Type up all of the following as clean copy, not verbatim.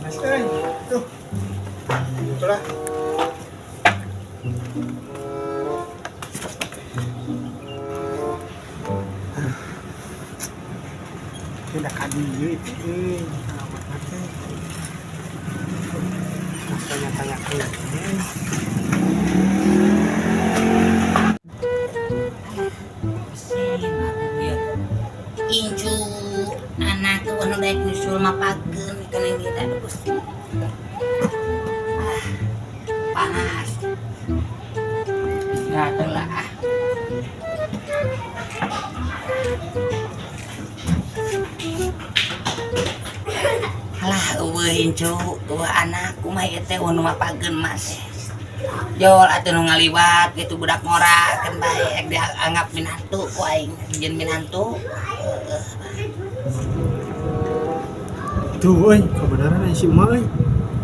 Panas euy. Tuh. Itulah. Aduh. Udah ka dieu itu euy. Alamatna teh. Tanya-tanya euy. Incu anak euweuh nu daek nyusul mapageun kana ieu teh, aduh Gusti. Ah, panas. Gatel lah ah. Alah, euweuh incu, euweuh anak, kumaha ieu teh, euweuh nu mapageun mas. Jol atuh nu ngaliwat gitu, budak ngora kan bae dianggap minantu ku aing, jeung minantu. Heueuh. Tuh euy, kebenaran aya si emak euy.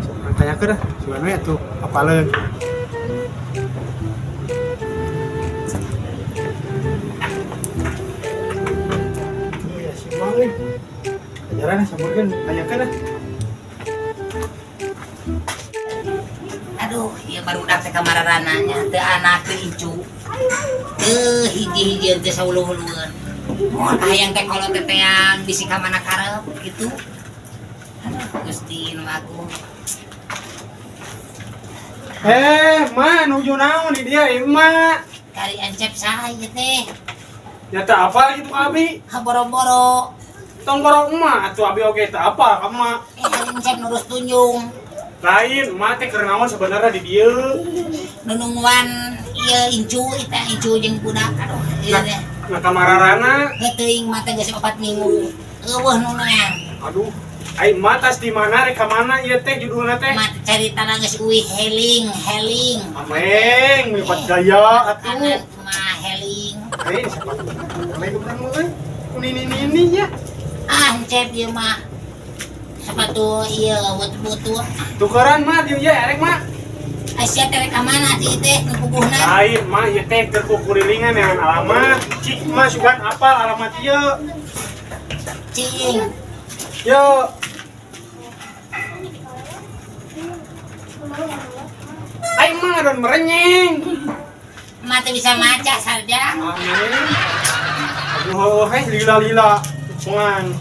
Sok tanyakeun ah, sugan we atuh apaleun. Tuh ya si emak euy. Ajaran ah, sampeurkeun, tanyakeun ah. Aduh, ieu barudak teh kamararananya, teu anak teu incu. Teu hiji-hiji teh sauluh-ulueun. Mun hayang teh kolot teh teang bisi ka mana karep gitu. Aduh, Gusti nu agung. Eh, ma, nuju naon di dia, ieu emak? Kari encep saha ieu teh? Ya teu apal gitu ka abi. Ha, boro-boro. Tong boro emak, atuh abi oge teu apal ka emak. Eh, hari encep nurus tunjung. Lain, emak teh keur naon sebenarnya di dieu? Nunungguan ieu incu, teh incu jeung budak, aduh ieu Nah, teh. nah kamararana. Heuh, teuing mah teh geus 4 minggu. Euweuh nu neang. Aduh, ai emak tas di mana rek ka mana ieu teh judulna teh? Mah caritana geus uih heling, heling. Ameng, lipat gaya atuh. Kanan mah heling. Eh, siapa tuh? Lagi urang mah euy. Ku nini-nini nya. Ah, encep ieu mah. Sepatu ieu butuh-butuh. Tukeran mah dieu ye erek mah. Aisyah teh rek ka mana ieu teh nu puguhna? Lain mah ieu teh keur kukurilingan yang alamat. Cik mah sugan apal alamat ieu. Cing. Yo. Ai mah ngadon merenyeng. Mah teh bisa maca sarjang. Amin. Aduh, heh lila-lila. Cuman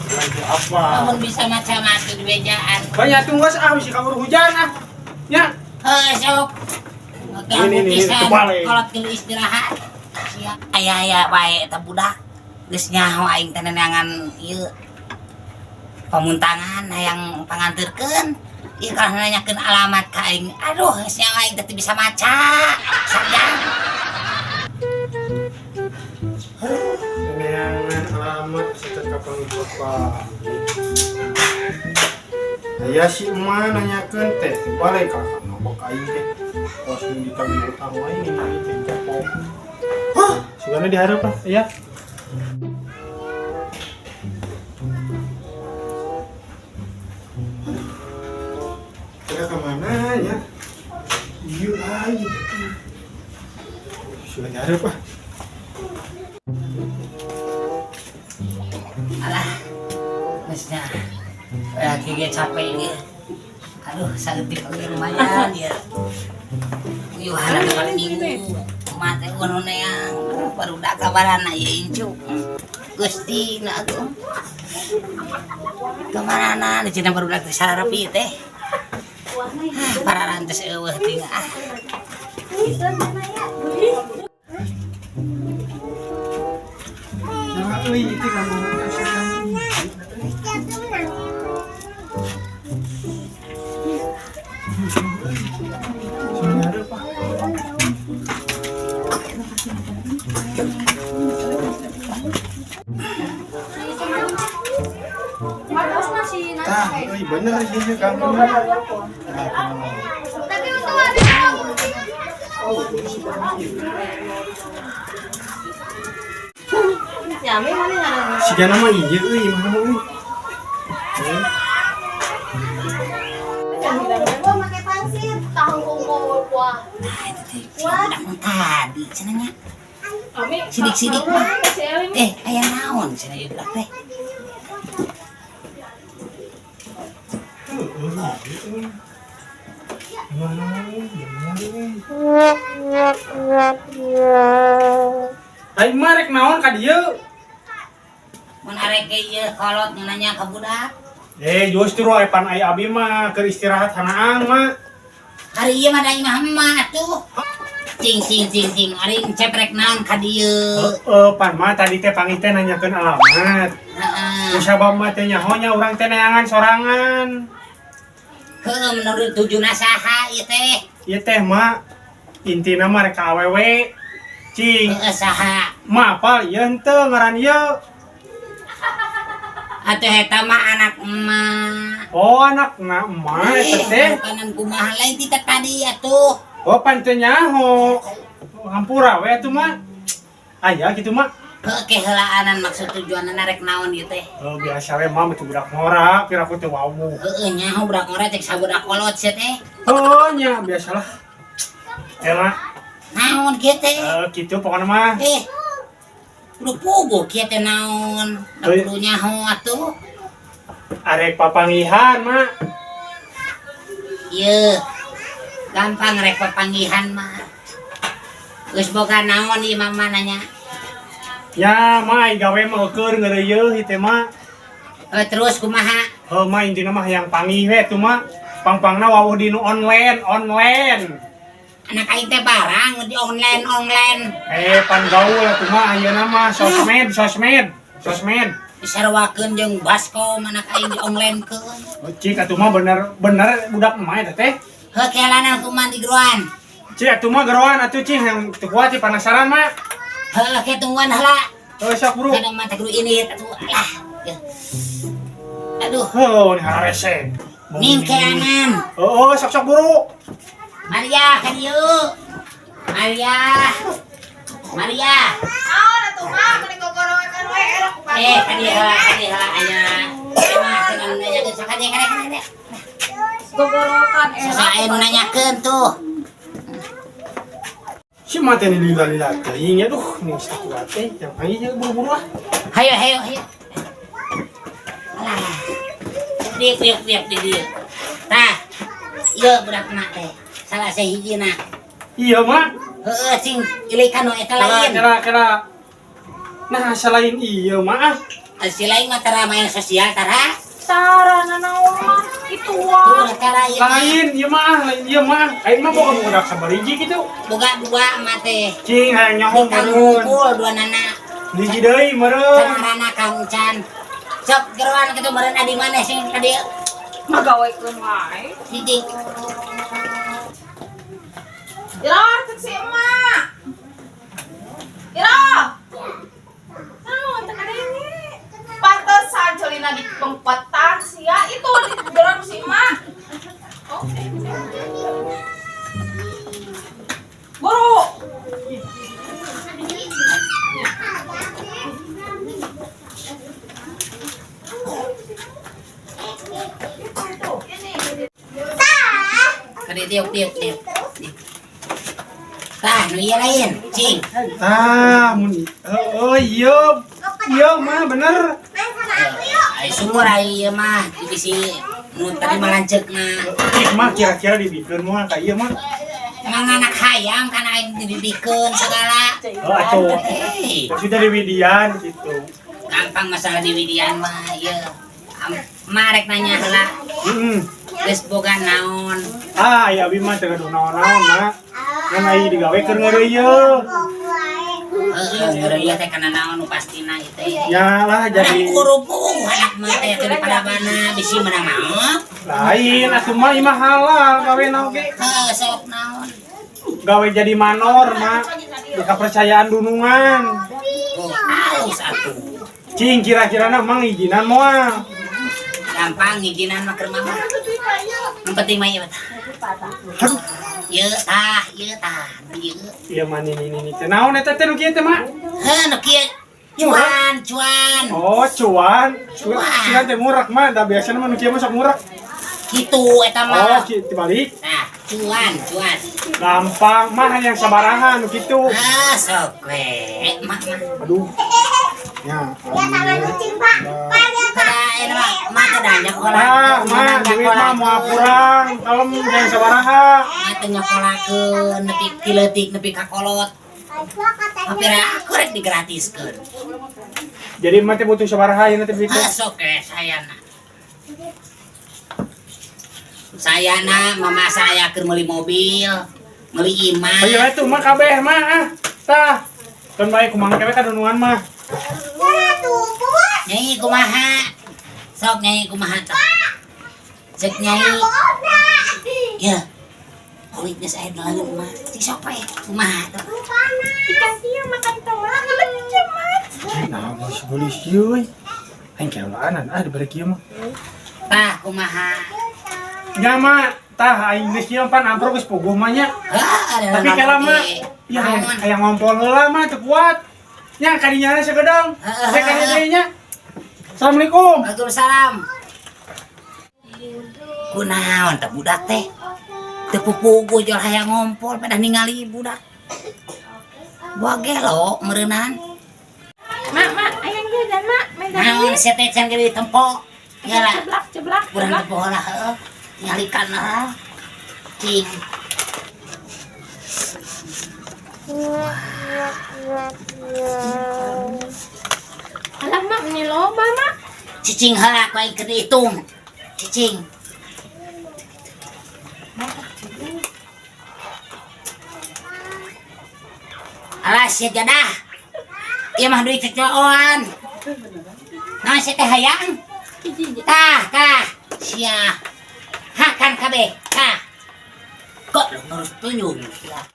lagi apa? Lamun bisa maca mah tuh di bejaan. Banyak tunggu ah bisi kabur hujan ah. Ya. Heuh, sok. Ganggu Ini, pisan kebalik. Kolot geus istirahat. Siap. Aya-aya wae eta budak. Geus nyaho aing teh neangan ieu pamuntangan hayang panganterkeun. Ieu kalah nanyakeun alamat ka aing. Aduh, geus nyaho aing teh teu bisa maca. Sarjang. Neangan alamat setet kapan apa. Aya si emak nanyakeun teh balik ka ngabok aing teh. Kos nu ditagih utang wae ini teh kapok. Hah, sigana dihareup ah, iya. Kira kemana ya? Iya lagi. Sudah dihareup ah. Alah. Geus nya. Lagi ge capek ieu. Aduh, saeutik oge lumayan ya. Uyuhan 4 minggu. Mah teh euweuh nu neang. Aduh, barudak kabarana ieu incu. Gusti nu agung. Kamarana di cina barudak teh sararep ieu teh. Ah, pararantes euweuh ting ah. Nah, euy itu kamu. Sudah ah. Tah, euy bener sih kamu. Nah, Tapi untung ada tahu. Oh, ini sih bagus. Nyame mana ngaran? Siga nama iya euy, mana euy. Eh, Gua pakai pangsit, tahu kongko kuah. Nah, itu teh si budak nu tadi cenah nya. Ami. Sidik-sidik mah. Si Elin. Eh, aya naon cenah ieu budak teh? Heueuh, Euy, gimana euy? Aing mah rek naon ka dieu? Mun arek ge ieu kolot nanya ka budak. Eh, justru pan ai abi mah keur istirahat hanaang mah. Hari ieu mah da imah emak atuh. Cing cing cing cing ari ceprek naon ka dieu. Heeh, pan mah tadi teh panggih teh nanyakeun alamat. Heeh. Ku sabab mah teh nyaho nya urang teh neangan sorangan. Heuh, menurut tujuna saha ieu teh? Ieu teh mah intina mah rek ka awewe. Cing, Heeh, saha? mah apal ieu henteu ngaran ieu. Atuh eta mah anak emak. Oh, anakna emak eta teh. Bukanan kumaha lain ti tadi atuh. Oh, pan teu nyaho. Hampura we atuh mah. Aya kitu mah. Heuh, ke heulaanan maksud tujuanna rek naon ieu teh? Oh, biasa we mah teu budak ngora, piraku teu wawuh. Heueuh, nyaho budak ngora cek sabudak kolot sia teh. Oh, nya biasalah. Teh mah Naon kieu teh? Kitu pokokna mah. Eh. Udah puguh kieu teh naon? Da Euy. kudu nyaho atuh. Arek papanggihan mah. Ieu. Gampang rek papanggihan mah. Geus boga naon ieu mama nanya. Ya, mah ai gawe mah eueur ngeureuyeuh ieu teh mah. Eh, terus kumaha? Heuh mah intina mah hayang panggih we tuh mah. Pang-pangna wawuh di nu online, online. Anak aing teh barang di online online. Eh, pan gaul atuh mah ayeuna mah sosmed, sosmed, sosmed. Disarwakeun jeung baskom anak aing di online keun. Oh, cik atuh mah bener bener budak emak eta teh. Heuh, kelanan kumaha di geroan? Cik atuh mah geroan atuh cing yang teu kuat cik penasaran mah. Heuh, ke tungguan heula. Heuh, sok buru. Kada mah teh kudu ini atuh. Alah. Ya. Aduh, Heuh, ni hararese. ningkeanan. Oh, oh, sok sok buru. Maria ka dieu. Maria. Maria. Naon atuh mah meni gogorowekan we era ku batur. Eh, ka dieu heula, ka dieu heula aya. Mah cenah nu nanyakeun sok ka dieu ka dieu ka dieu. Gogorokan era. Sok aya nu nanyakeun tuh. Si mah teh lila-lila teuing aduh, nih teu kuat teh. Yang panggih jeung buru-buru ah. Hayo hayo hayo. Alah. Dieu dieu dieu dieu dieu. Tah. Ieu budak emak teh. Salah sahijina. Iya, mak. Heeh, cing ilikan nu eta Kela lain. kela kela. Nah, selain iya mah ah. Si lain mah tara main sosial tara. Tara nanaon mah itu Tuh wah. tara ieu mah. Lain ieu mah ah, lain ieu mah. Aing mah boga budak sabariji kitu. Boga dua emak teh. Cing hayang nyaho Kang meureun. ngumpul dua nana. Hiji deui meureun. Samarana Kang Ucan. Sok geroan kitu meureun adi maneh sing ka dieu. Magawekeun wae. Hiji. Ira cek si emak. Ira. Naon teh kadenge. Pantesan celina di pempetan sia itu di geroan si emak. Oke. Buru. Ka dieu tiup tiup tiup. Tah, nu ieu lain, cing. Tah, mun oh iya. Iya mah bener. Ai sumur ai ieu mah bisi nu tadi mah lanceukna. Cik mah kira-kira dibikeun moal ka ieu mah. Emang anak hayang kan aing dibibikeun segala. Oh, atuh. Eh, Maksudnya di Widian gitu. gampang masalah di Widian mah ieu. Marek nanya heula, Heeh. geus boga naon? Ah, aya abi mah teu gaduh naon-naon mah. Ngan ai digawe keur ngeureuyeuh. Heeh, ngeureuyeuh teh kana naon nu pastina ieu teh. Ya lah jadi Kurupu anak mah teh teu dipadabana bisi menang maot. lain atuh mah imah halal gawe oge. Heuh, sok naon. Gawe jadi manor mah. Di kepercayaan dunungan. Oh, alus atuh. Cing kira-kirana mang izinan moal. Gampang ngijinan mah keur mama. Yang penting mah ieu tah. Aduh, Ieu tah, ieu tah, ieu. ieu mah nini nini teh naon eta teh nu kieu teh mah? Heuh, nu kieu. Cuan, cuan. Oh, cuan. Cuan. Cuan teh murak mah, da biasana mah nu kieu mah sok murak. Kitu eta Oh, mah. ki dibalik. Nah, cuan, cuan. Gampang mah yang sabaraha nu kitu. Ah, sok we. Mak mah. Aduh. Ya, Ya sama kucing, Pak. Pak, lihat, Pak. Kada Aya mah mah teh da nyakola. Ah, mah duit mah moal kurang. Kalem jangan sabaraha. Mah teh nyakolakeun nepi ti leutik nepi ka kolot. Hampir aku rek digratiskeun. Jadi emak teh butuh sabaraha ieu teh duit teh? Ah, sok eh sayana. Sayana mama saya keur meuli mobil, meuli imah. Ayo atuh mah kabeh mah ah. Tah. Kan bae kumaha kabeh kadunungan mah. Nyai kumaha? Sok nyai kumaha tah? Cek nyai. Ya. Kulit geus aya dalageun mah. Cik sok we kumaha tah? Ikan dia makan telur cemat. Nah, bos gelis ieu euy. Aing keulaanan ah dibere kieu mah. Tah kumaha? Nya mah tah aing geus kieu pan amprok geus puguh mah nya. Hah, ada Tapi kela mah ya hayang ngompol heula mah teu kuat. Nya kadinya segedong. Saya kadinya deui nya. Assalamualaikum. Waalaikumsalam. Kunaon teh budak teh? Teu pupuguh jol hayang ngompol pada ningali budak. Buah gelo meureunan. Mak, mak, ayang jajan mak, main Naon sia teh can gede tempo. Ya lah, Ceblak, ceblak, kurang ceblak. tempo lah heuh. Tinggalikan lah. Cing. Alah mak, ini loba mak. Cicing heula ku aing keur dihitung. Cicing. Alah sia jadah. Ieu mah duit cocoan. Naon sia teh hayang? Tah, tah. Sia. Hakan kabeh. Tah. Kok lu ngurus tunjung sia.